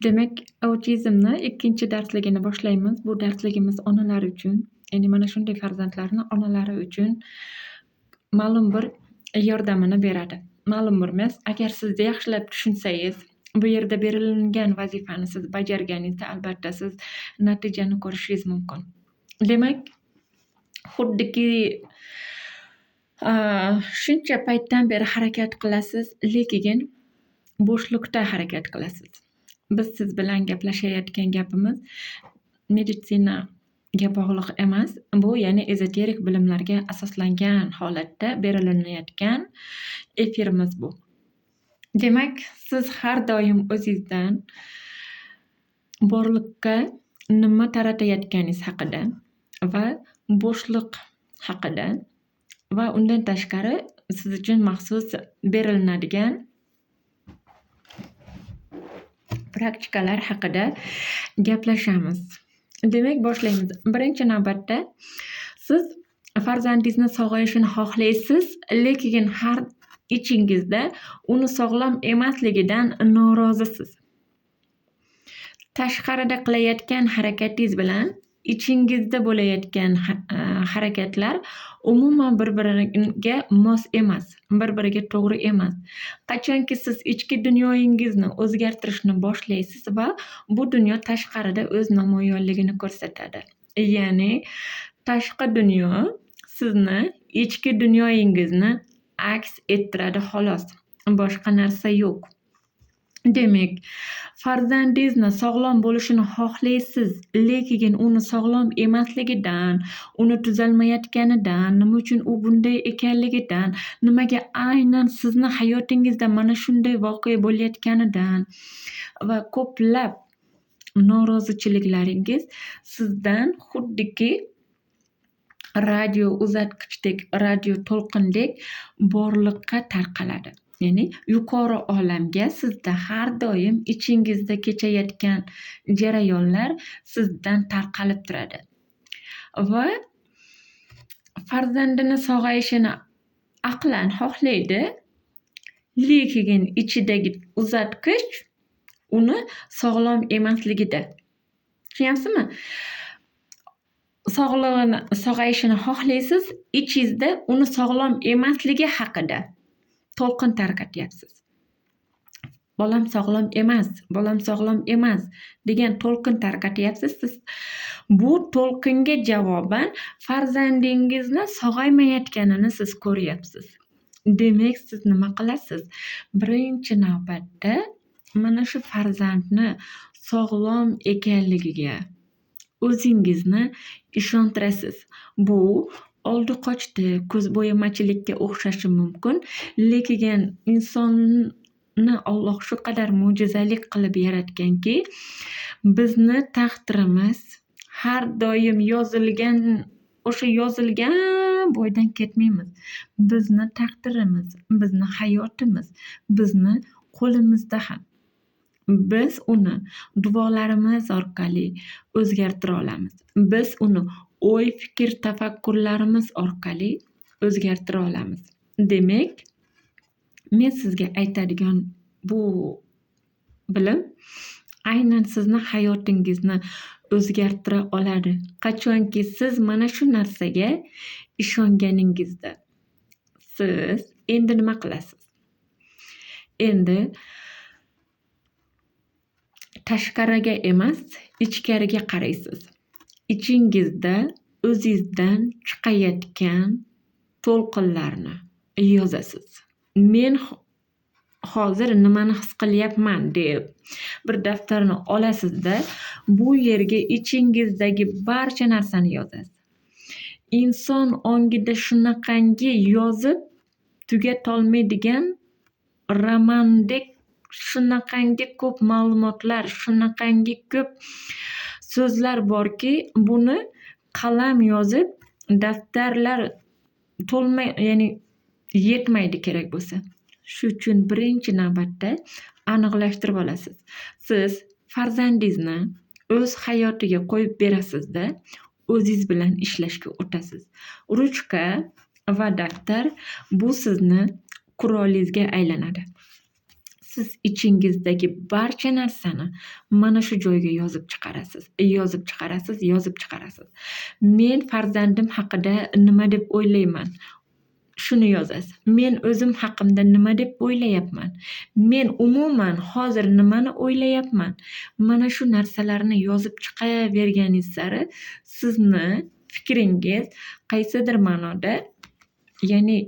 Demak, autizmni ikkinchi darsligini boshlaymiz. Bu darsligimiz onalar uchun, ya'ni mana shunday farzandlarni onalari uchun ma'lum bir yordamini beradi. Ma'lum bir emas, agar siz yaxshilab tushunsangiz, bu yerda berilgan vazifani siz bajarganingizda albatta siz natijani ko'rishingiz mumkin. Demak, xuddiki shuncha paytdan beri harakat qilasiz, lekin bo'shliqda harakat qilasiz. Biz siz bilan gaplashayotgan gapimiz meditsinaga bog'liq emas. Bu ya'ni ezoterik bilimlarga asoslangan holatda berilinayotgan efirimiz bu. Demak, siz har doim o'zingizdan borliqqa nima taratayotganingiz haqida va bo'shliq haqida va undan tashqari siz uchun maxsus berilinadigan praktikalar haqida gaplashamiz. Demak, boshlaymiz. Birinchi navbatda siz farzandingizni sog'ayishini xohlaysiz, lekin har ichingizda uni sog'lom emasligidan norozisiz. Tashqarida qilayotgan harakatingiz bilan ichingizda bo'layotgan harakatlar umuman bir-biriga mos emas, bir-biriga to'g'ri emas. Qachonki siz ichki dunyoyingizni o'zgartirishni boshlaysiz va bu dunyo tashqarida o'z namoyonligini ko'rsatadi. Ya'ni tashqi dunyo sizni ichki dunyoyingizni aks ettiradi xolos. Boshqa narsa yo'q. Demak, farzandingizni sog'lom bo'lishini xohlaysiz, lekin uni sog'lom emasligidan, uni tuzalmayotganidan, nima uchun u bunday ekanligidan, nimaga aynan sizni hayotingizda mana shunday voqea bo'layotganidan va ko'plab norozichiliklaringiz sizdan xuddiki radio uzatgichdek, radio to'lqindek borliqqa tarqaladi. Ya'ni yuqori olamga sizda har doim ichingizda kechayotgan jarayonlar sizdan tarqalib turadi. Va farzandini sog'ayishini aqlan xohlaydi, lekin ichidagi uzatgich uni sog'lom emasligida. Tushunyapsizmi? Sog'lig'ini sog'ayishini xohlaysiz, ichingizda uni sog'lom emasligi haqida to'lqin tarqatyapsiz. Bolam sog'lom emas, bolam sog'lom emas degan to'lqin tarqatyapsiz. Siz bu to'lqinga javoban farzandingizni sog'aymayotganini siz ko'ryapsiz. Demak, siz nima qilasiz? Birinchi navbatda mana shu farzandni sog'lom ekanligiga o'zingizni ishontirasiz. Bu oldi qochdi, ko'zbo'yamachilikka o'xshashi mumkin, lekin insonni Alloh shu qadar mo'jizali qilib yaratganki, bizni taqdirimiz har doim yozilgan, o'sha yozilgan bo'ydan ketmaymiz. Bizni taqdirimiz, bizni hayotimiz bizni qo'limizda ham. Biz uni duolarimiz orqali o'zgartira olamiz. Biz uni o'y-fikr, tafakkurlarimiz orqali o'zgartira olamiz. Demak, men sizga aytadigan bu bilim aynan sizni hayotingizni o'zgartira oladi. Qachonki siz mana shu narsaga ishonganingizda. Siz endi nima qilasiz? Endi tashqariga emas, ichkariga qaraysiz. Ichingizda o'zingizdan chiqayotgan to'lqinlarni yozasiz. Men hozir nimani his qilyapman deb bir daftarni olasizda, bu yerga ichingizdagi barcha narsani yozasiz. Inson ongida shunaqangi yozib tugatolmaydigan romandek shunaqangi ko'p ma'lumotlar, shunaqangi ko'p so'zlar borki, buni qalam yozib daftarlar to'lmay, ya'ni yetmaydi kerak bo'lsa. Shu uchun birinchi navbatda aniqlashtirib olasiz. Siz farzandingizni o'z hayotiga qo'yib berasizda, o'zingiz bilan ishlashga o'tasiz. Ruchka va daftar bu sizni qurolingizga aylanadi. Siz ichingizdagi barcha narsani mana shu joyga yozib chiqarasiz, yozib chiqarasiz, yozib chiqarasiz. Men farzandim haqida nima deb o'ylayman? Shuni yozasiz. Men o'zim haqimda nima deb o'ylayapman? Men umuman hozir nimani o'ylayapman? Mana shu narsalarni yozib chiqaverganingiz sari sizni fikringiz qaysidir ma'noda, ya'ni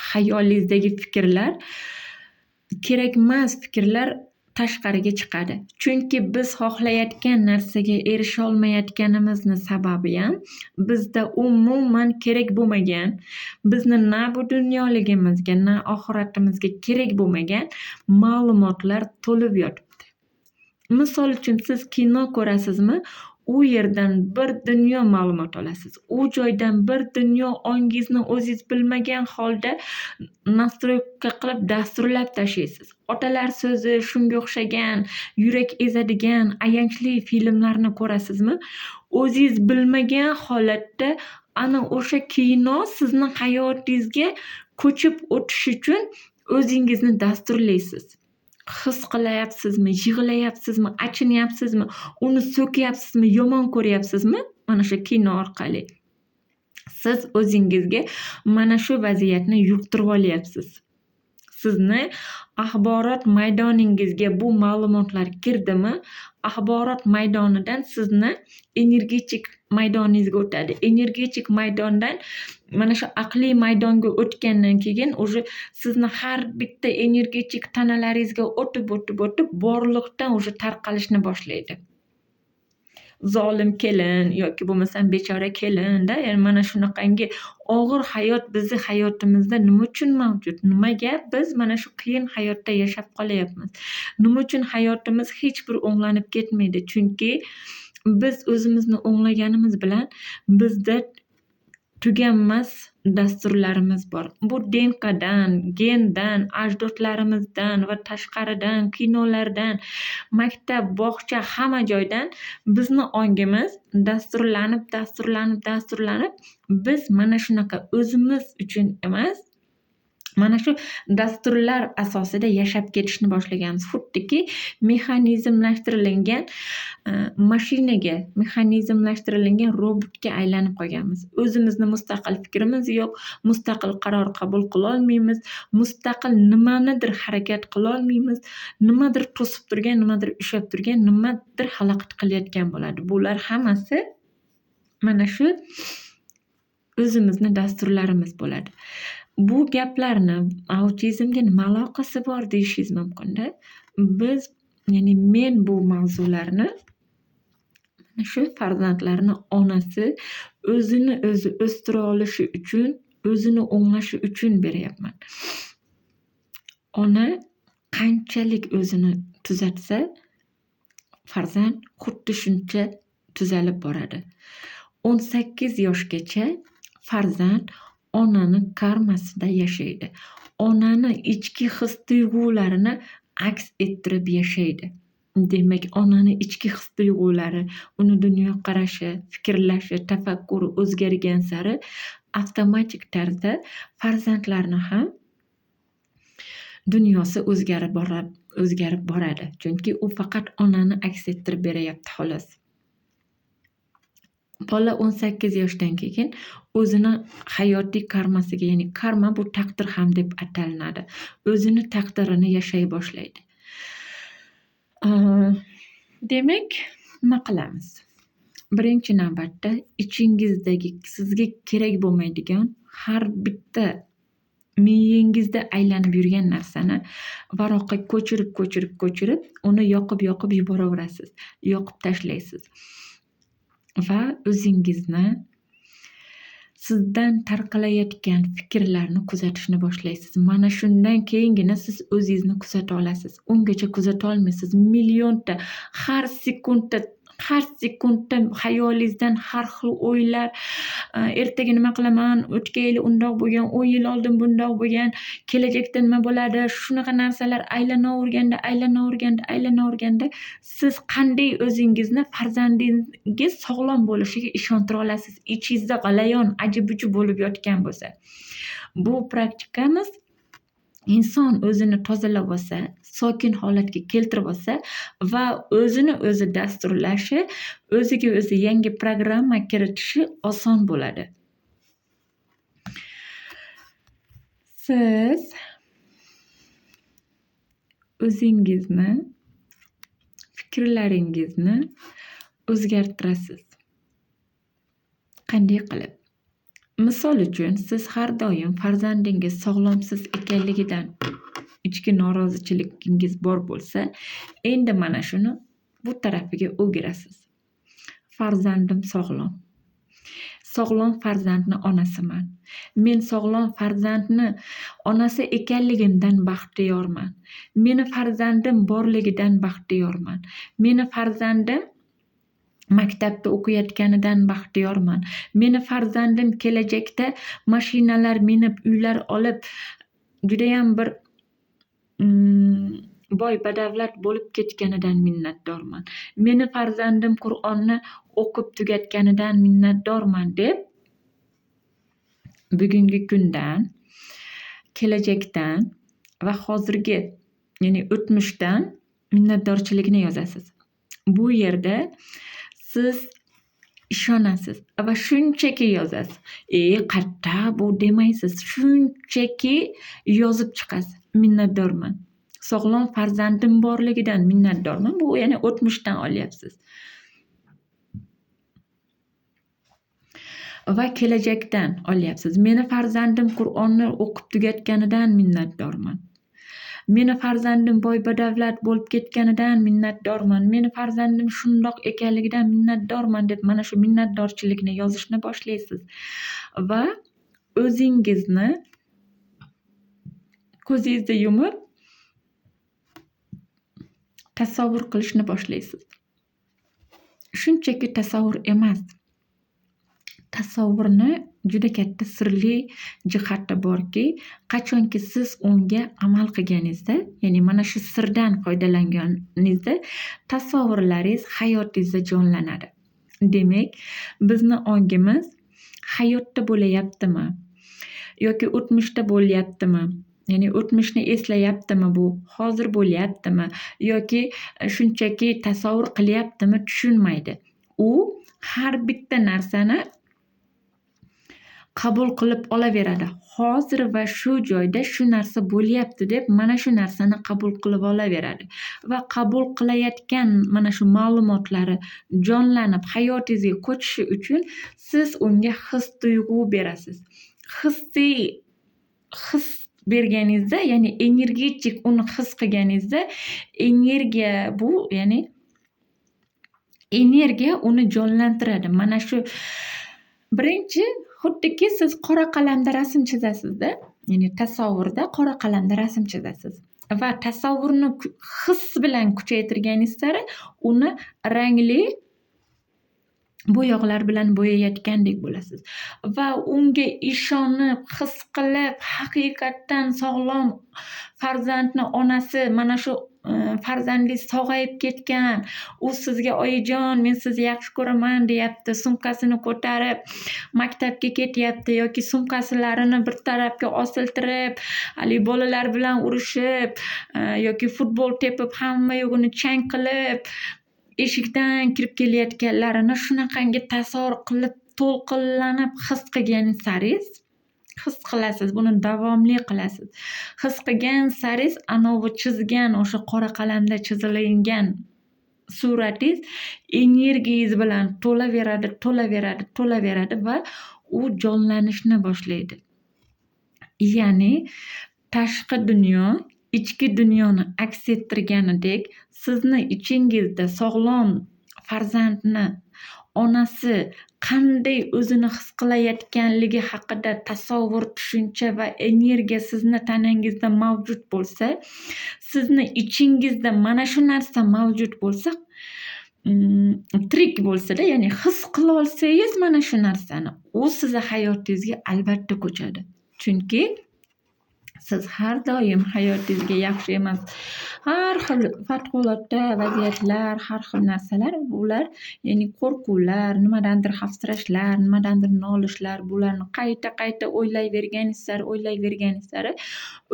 xayolingizdagi fikrlar, kerakmas fikrlar tashqariga chiqadi. Chunki biz xohlayotgan narsaga erisholmayotganimizni sababiyam bizda umuman kerak bo'lmagan, bizni na bu dunyoligimizga, na oxiratimizga kerak bo'lmagan ma'lumotlar to'lib yotibdi. Misol uchun, siz kino ko'rasizmi, u yerdan bir dunyo ma'lumot olasiz. U joydan bir dunyo ongingizni o'zingiz bilmagan holda настройка qilib dasturlab tashlaysiz. Otalar so'zi, shunga o'xshagan yurak ezadigan ayanchli filmlarni ko'rasizmi, o'zingiz bilmagan holatda ana o'sha kino sizni hayotingizga ko'chib o'tish uchun o'zingizni dasturlaysiz. His qilayapsizmi, yig'layapsizmi, achinyapsizmi, uni so'kyapsizmi, yomon ko'ryapsizmi, mana shu kino orqali siz o'zingizga mana shu vaziyatni yuqtirib olyapsiz. Sizni axborot maydoningizga bu ma'lumotlar kirdimi, axborot maydonidan sizni energetik maydoningizga o'tadi. Energetik maydondan mana shu aqliy maydonga o'tgandan keyin уже sizni har bitta energetik tanalaringizga o'tib, o'tib, o'tib, borliqdan уже tarqalishni boshlaydi. Zolim kelin yoki bo'lmasam bechora kelinda, ya'ni mana shunaqangi og'ir hayot bizni hayotimizda nima uchun mavjud? Nimaga biz mana shu qiyin hayotda yashab qolyapmiz? Nima uchun hayotimiz hech bir o'nglanib ketmaydi? Chunki biz o'zimizni o'nglaganimiz bilan bizda tuganmas dasturlarimiz bor. Bu ДНК dan, gendan, ajdodlarimizdan va tashqaridan, kinolardan, maktab, bog'cha, hamma joydan bizni ongimiz dasturlanib, dasturlanib, dasturlanib, biz mana shunaqa o'zimiz uchun emas, mana shu dasturlar asosida yashab ketishni boshlaganmiz. Xuddiki mexanizmlashtirilgan mashinaga, mexanizmlashtirilgan robotga aylanib qolganmiz. O'zimizni mustaqil fikrimiz yo'q, mustaqil qaror qabul qilolmaymiz, mustaqil nimanidir harakat qilolmaymiz, nimadir to'sib turgan, nimadir ushlab turgan, nimadir xalaqit qilayotgan bo'ladi. Bular hammasi mana shu o'zimizni dasturlarimiz bo'ladi. Bu gaplarni autizmga nima aloqasi bor deyishingiz mumkinda. Biz, ya'ni men bu mavzularni mana shu farzandlarni onasi o'zini o'zi o'stira olishi uchun, o'zini o'nglashi uchun beryapman. Ona qanchalik o'zini tuzatsa, farzand xuddi shuncha tuzalib boradi. 18 yoshgacha farzand onani karmasida yashaydi. Onani ichki his tuyg'ularini aks ettirib yashaydi. Demak, onani ichki his tuyg'ulari, uni dunyoqarashi, fikrlashi, tafakkuri o'zgargan sari avtomatik tarzda farzandlarni ham dunyosi o'zgarib boradi. Chunki u faqat onani aks ettirib beryapti xolos. Bola 18 yoshdan keyin o'zini hayotiy karmasiga, ya'ni karma bu taqdir ham deb atalinadi. O'zini taqdirini yashay boshlaydi. Demak, nima qilamiz? Birinchi navbatda ichingizdagi sizga kerak bo'lmaydigan har bitta miyangizda aylanib yurgan narsani varaqqa ko'chirib, ko'chirib, ko'chirib, uni yoqib, yoqib yuboraverasiz. Yoqib tashlaysiz. Va o'zingizni sizdan tarqalayotgan fikrlarni kuzatishni boshlaysiz. Mana shundan keyingina siz o'zingizni kuzata olasiz. Ungacha kuzata olmaysiz. Millionta har sekundda xayolingizdan har xil o'ylar, ertaga nima qilaman, o'tgan yili undoq bo'lgan, 10 yil oldin bundoq bo'lgan, kelajakda nima bo'ladi, shunaqa narsalar aylanaverganda, aylanaverganda, aylanaverganda siz qanday o'zingizni farzandingiz sog'lom bo'lishiga ishontira olasiz? Ichingizda g'alayon, aji-buji bo'lib yotgan bo'lsa. Bu praktikamiz Inson o'zini tozalab olsa, sokin holatga keltirib olsa va o'zini o'zi dasturlashi, o'ziga o'zi yangi programma kiritishi oson bo'ladi. Siz o'zingizni fikrlaringizni o'zgartirasiz. Qanday qilib? Misol uchun, siz har doim farzandingiz sog'lomsiz ekanligidan ichki norozichiligingiz bor bo'lsa, endi mana shuni bu tarafiga o'girasiz. Farzandim sog'lom. Sog'lom farzandni onasiman. Men sog'lom farzandni onasi ekanligimdan baxtiyorman. Meni farzandim borligidan baxtiyorman. Meni farzandim maktabda o'qiyotganidan baxtiyorman. Meni farzandim kelajakda mashinalar minib, uylar olib, judayam bir boy badavlat bo'lib ketganidan minnatdorman. Meni farzandim Qur'onni o'qib tugatganidan minnatdorman deb bugungi kundan, kelajakdan va hozirgi, ya'ni o'tmishdan minnatdorchilikni yozasiz. Bu yerda siz ishonasiz va shunchaki yozasiz. Qatta bu demaysiz. Shunchaki yozib chiqasiz. Minnatdorman. Sog'lom farzandim borligidan minnatdorman. Bu ya'ni o'tmishdan olyapsiz. Va kelajakdan olyapsiz. Meni farzandim Qur'onni o'qib tugatganidan minnatdorman. Meni farzandim boy badavlat bo'lib ketganidan minnatdorman. Meni farzandim shundoq ekanligidan minnatdorman deb mana shu minnatdorchilikni yozishni boshlaysiz. Va o'zingizni ko'zingizni yumib tasavvur qilishni boshlaysiz. Shunchaki tasavvur emas. Tasavvurni juda katta sirli jihati borki, qachonki siz unga amal qilganingizda, ya'ni mana shu sirdan foydalanganingizda tasavvurlaringiz hayotingizda jonlanadi. Demak, bizni ongimiz hayotda bo'layaptimi yoki o'tmishda bo'lyaptimi? Ya'ni o'tmishni eslayaptimi bu, hozir bo'lyaptimi yoki shunchaki tasavvur qilyaptimi tushunmaydi. U har bitta narsani qabul qilib olaveradi. Hozir va shu joyda shu narsa bo'lyapti deb mana shu narsani qabul qilib olaveradi. Va qabul qilayotgan mana shu ma'lumotlari jonlanib hayotingizga ko'chishi uchun siz unga his tuyg'u berasiz. His berganingizda, ya'ni energetik uni his qilganingizda energiya bu, ya'ni energiya uni jonlantiradi. Mana shu birinchi xuddiki siz qora qalamda rasm chizasizda, ya'ni tasavvurda qora qalamda rasm chizasiz va tasavvurni his bilan kuchaytirganingiz sari uni rangli bo'yoqlar bilan bo'yayotgandek bo'lasiz va unga ishonib, his qilib, haqiqatdan sog'lom farzandni onasi mana shu farzandingiz sog'ayib ketgan, u sizga oyijon men sizni yaxshi ko'raman deyapti, sumkasini ko'tarib maktabga ketyapti yoki sumkasilarini bir tarafga osiltirib, haligi bolalar bilan urushib yoki futbol tepib hamma yo'g'ini chang qilib eshikdan kirib kelayotganlarini shunaqangi tasavvur qilib, to'lqinlanib his qilgan saringiz his qilasiz, buni davomli qilasiz. His qilgan saringiz anavi chizgan o'sha qora qalamda chizilingan suratingiz energiyangiz bilan to'laveradi, to'laveradi, to'laveradi va u jonlanishni boshlaydi. Ya'ni tashqi dunyo ichki dunyoni aks ettirganidek, sizni ichingizda sog'lom farzandni onasi qanday o'zini his qilayotganligi haqida tasavvur, tushuncha va energiya sizni tanangizda mavjud bo'lsa, sizni ichingizda mana shu narsa mavjud bo'lsa, tirik bo'lsa-da, ya'ni his qila olsangiz mana shu narsani, u sizni hayotingizga albatta ko'chadi. Chunki Siz har doim hayotingizga yaxshi emas, har xil favqulodda vaziyatlar, har xil narsalar, bular ya'ni qo'rquvlar, nimadandir xavfsirashlar, nimadandir nolishlar, bularni qayta-qayta o'ylayverganingiz sari, o'ylayverganingiz sari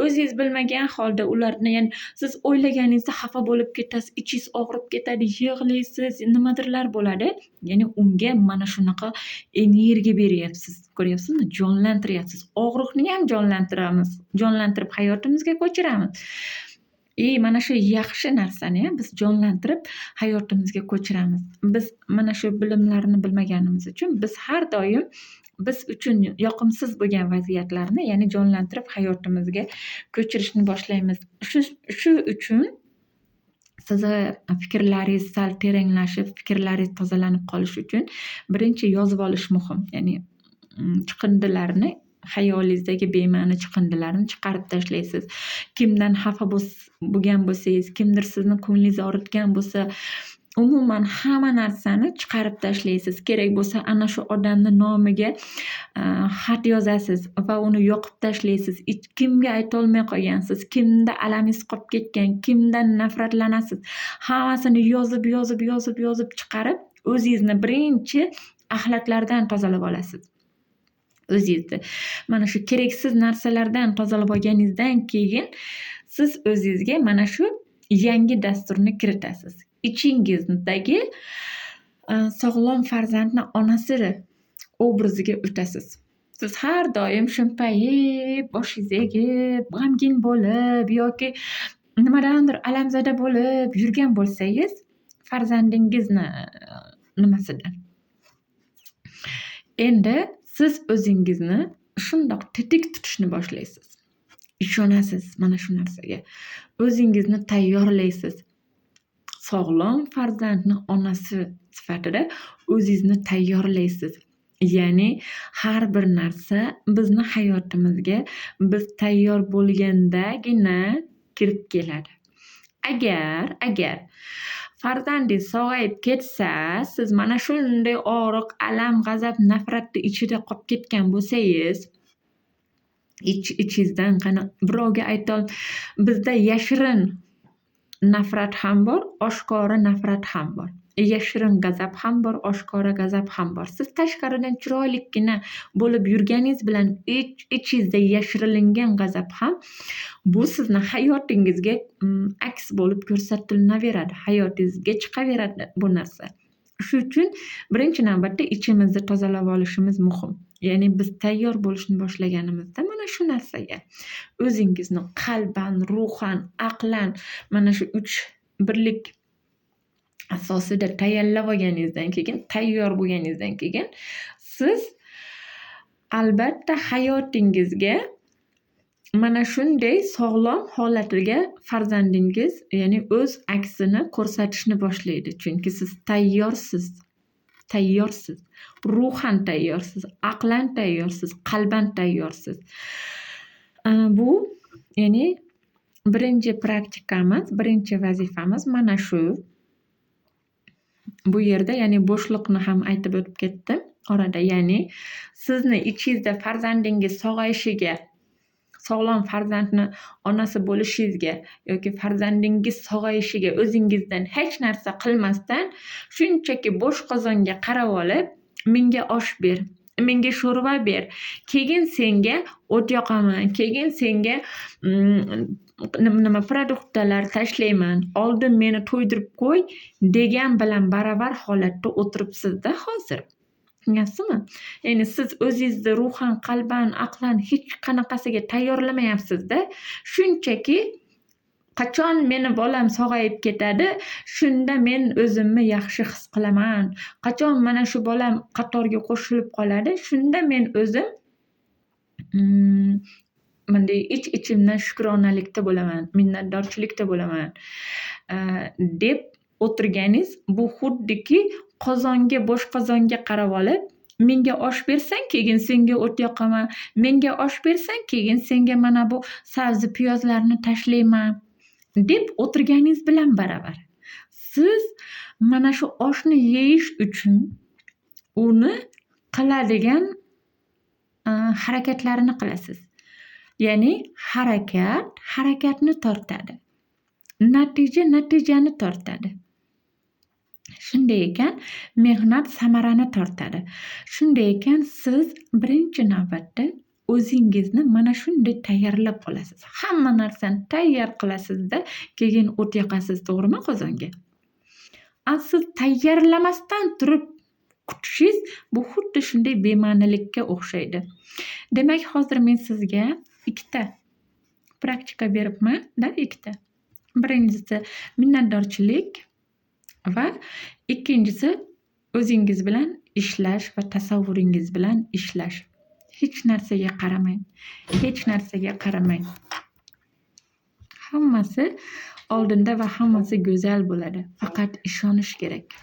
o'zingiz bilmagan holda ularni, ya'ni siz o'ylaganingizda xafa bo'lib ketasiz, ichingiz og'rib ketadi, yig'laysiz, nimadirlar bo'ladi. Ya'ni unga mana shunaqa energiya beryapsiz. Ko'ryapsizmi? Jonlantiryapsiz. Og'riqni ham jonlantiramiz, jonlantirib hayotimizga ko'chiramiz. И mana shu yaxshi narsani ham biz jonlantirib hayotimizga ko'chiramiz. Biz mana shu bilimlarni bilmaganimiz uchun biz har doim biz uchun yoqimsiz bo'lgan vaziyatlarni, ya'ni jonlantirib hayotimizga ko'chirishni boshlaymiz. Shu uchun sizni fikrlaringiz sal teranglashib, fikrlaringiz tozalanib qolishi uchun birinchi yozib olish muhim. Ya'ni chiqindilarni, xayolingizdagi bema'ni chiqindilarni chiqarib tashlaysiz. Kimdan xafa bo'lgan bo'lsangiz, kimdir sizni ko'nglingizni og'ritgan bo'lsa, umuman hamma narsani chiqarib tashlaysiz. Kerak bo'lsa ana shu odamni nomiga xat yozasiz va uni yoqib tashlaysiz. Kimga aytolmay qolgansiz, kimda alamingiz qolib ketgan, kimdan nafratlanasiz, hammasini yozib, yozib, yozib, yozib chiqarib, o'zingizni birinchi axlatlardan tozalab olasiz. O'zingizni mana shu keraksiz narsalardan tozalab olganingizdan keyin siz o'zingizga mana shu yangi dasturni kiritasiz. Ichingizdagi sog'lom farzandni onasi obraziga o'tasiz. Siz har doim shumpayib, boshingizni egib, g'amgin bo'lib yoki nimadandir alamzada bo'lib yurgan bo'lsangiz, farzandingizni nimasidan. Endi siz o'zingizni shundoq tetik tutishni boshlaysiz. Ishonasiz mana shu narsaga. O'zingizni tayyorlaysiz. Sog'lom farzandni onasi sifatida o'zingizni tayyorlaysiz. Ya'ni har bir narsa bizni hayotimizga biz tayyor bo'lgandagina kirib keladi. Agar farzandingiz sog'ayib ketsa, siz mana shunday og'riq, alam, g'azab, nafratni ichida qolib ketgan bo'lsangiz, ichingizdan qani birovga aytol, bizda yashirin nafrat ham bor, oshkora nafrat ham bor. Yashirin g'azab ham bor, oshkora g'azab ham bor. Siz tashqaridan chiroylikkina bo'lib yurganingiz bilan ichingizda yashiringan g'azab ham bu sizni hayotingizga aks bo'lib ko'rsatilaveradi, hayotingizga chiqaveradi bu narsa. Shu uchun birinchi navbatda ichimizni tozalab olishimiz muhim. Ya'ni biz tayyor bo'lishni boshlaganimizda mana shu narsaga o'zingizni qalban, ruhan, aqlan mana shu uch birlik asosida tayyorlab olganingizdan keyin, tayyor bo'lganingizdan keyin siz albatta hayotingizga mana shunday sog'lom holatiga farzandingiz, ya'ni o'z aksini ko'rsatishni boshlaydi. Chunki siz tayyorsiz, tayyorsiz, ruhan tayyorsiz, aqlan tayyorsiz, qalban tayyorsiz. Bu ya'ni birinchi praktikamiz, birinchi vazifamiz mana shu. Bu yerda ya'ni bo'shliqni ham aytib o'tib ketdim orada. Ya'ni sizni ichingizda farzandingiz sog'ayishiga, sog'lom farzandni onasi bo'lishingizga yoki farzandingiz sog'ayishiga o'zingizdan hech narsa qilmasdan shunchaki bo'sh qozonga qarab olib, menga osh ber, menga sho'rva ber, keyin senga o't yoqaman, keyin senga nima produktlar tashlayman, oldin meni to'ydirib qo'y degan bilan baravar holatda o'tiribsizda hozir. Tushunyapsizmi? Ya'ni siz o'zingizni ruhan, qalban, aqlan hech qanaqasiga tayyorlamayapsizda. Shunchaki qachon meni bolam sog'ayib ketadi, shunda men o'zimni yaxshi his qilaman. Qachon mana shu bolam qatorga qo'shilib qoladi, shunda men o'zim bunday ich-ichimdan shukronalikda bo'laman, minnatdorchilikda bo'laman deb o'tirganingiz bu xuddiki qozonga, bo'sh qozonga qarab olib, menga osh bersang, keyin senga o't yoqaman, menga osh bersang, keyin senga mana bu sabzi piyozlarni tashlayman deb o'tirganingiz bilan baravar. Siz mana shu oshni yeyish uchun uni qiladigan harakatlarini qilasiz. Ya'ni harakat harakatni tortadi. Natija natijani tortadi. Shunday ekan, mehnat samarani tortadi. Shunday ekan, siz birinchi navbatda o'zingizni mana shunday tayyorlab olasiz. Hamma narsani tayyor qilasizda, keyin o't yoqasiz, to'g'rimi qozonga? A siz tayyorlamasdan turib kutishingiz bu xuddi shunday bema'nilikka o'xshaydi. Demak, hozir men sizga ikkita praktika beribman-da, ikkita. Birinchisi minnatdorchilik va ikkinchisi o'zingiz bilan ishlash va tasavvuringiz bilan ishlash. Hech narsaga qaramang. Hech narsaga qaramang. Hammasi oldinda va hammasi go'zal bo'ladi. Faqat ishonish kerak.